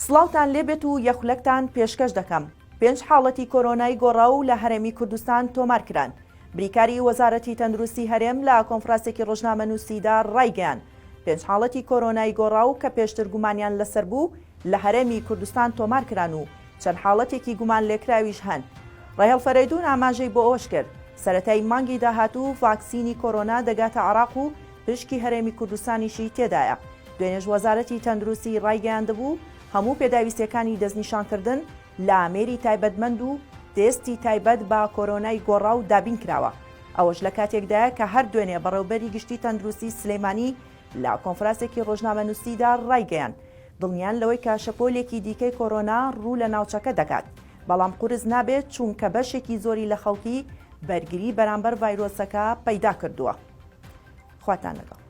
سڵاوتان لێبێت و یەخولەکتان پێشکەش دەکەم. پێنج حاڵەتی کۆرۆنای گۆڕاو لە هەرێمی کوردستان تۆمارکران. بریکاری وەزارەتی تەندروستی هەرێم لە کۆنفراسێکی ڕۆژنامەنووسیدا ڕایگەیاند، پێنج حاڵەتی کۆرۆنای گۆڕاو کە پێشتر گومانیان لەسەر بوو لە هەرێمی کوردستان تۆمارکران و چەند حاڵەتێکی گومانلێکراویش هەن. ڕێهێڵ فەرەیدوون ئاماژەی بۆ ئەوەشکرد، سەرەتای مانگی داهاتوو ڤاکسینی کۆرۆنا دەگاتە عێراق و پشکی هەرێمی کوردستانیشی تێدایە. دوێنێش وەزارەتی تەندروستی ڕایگەیاندبوو، هەموو پێداویستییەکانی دەستنیشانکردن لە ئامێری تایبەتمەند و تێستی تایبەت بە کۆرۆنای گۆڕاو دابینکراوە. ئەوەش لە کاتێکدایە کە هەر دوێنێ بەڕێوبەری گشتی تەندروستی سلێمانی لە کۆنفراسێکی ڕۆژنامەنووسیدا ڕایگەیاند، دڵنیان لەوەی کە شەپۆلێکی دیکەی کۆرۆنا ڕوو لە ناوچەکە دەکات، بەڵام قورس نابێت چونکە بەشێکی زۆری لە خەڵکی بەرگری بەرامبەر ڤایرۆسەکە پەیدا کردووە. خواتان لەگەڵ.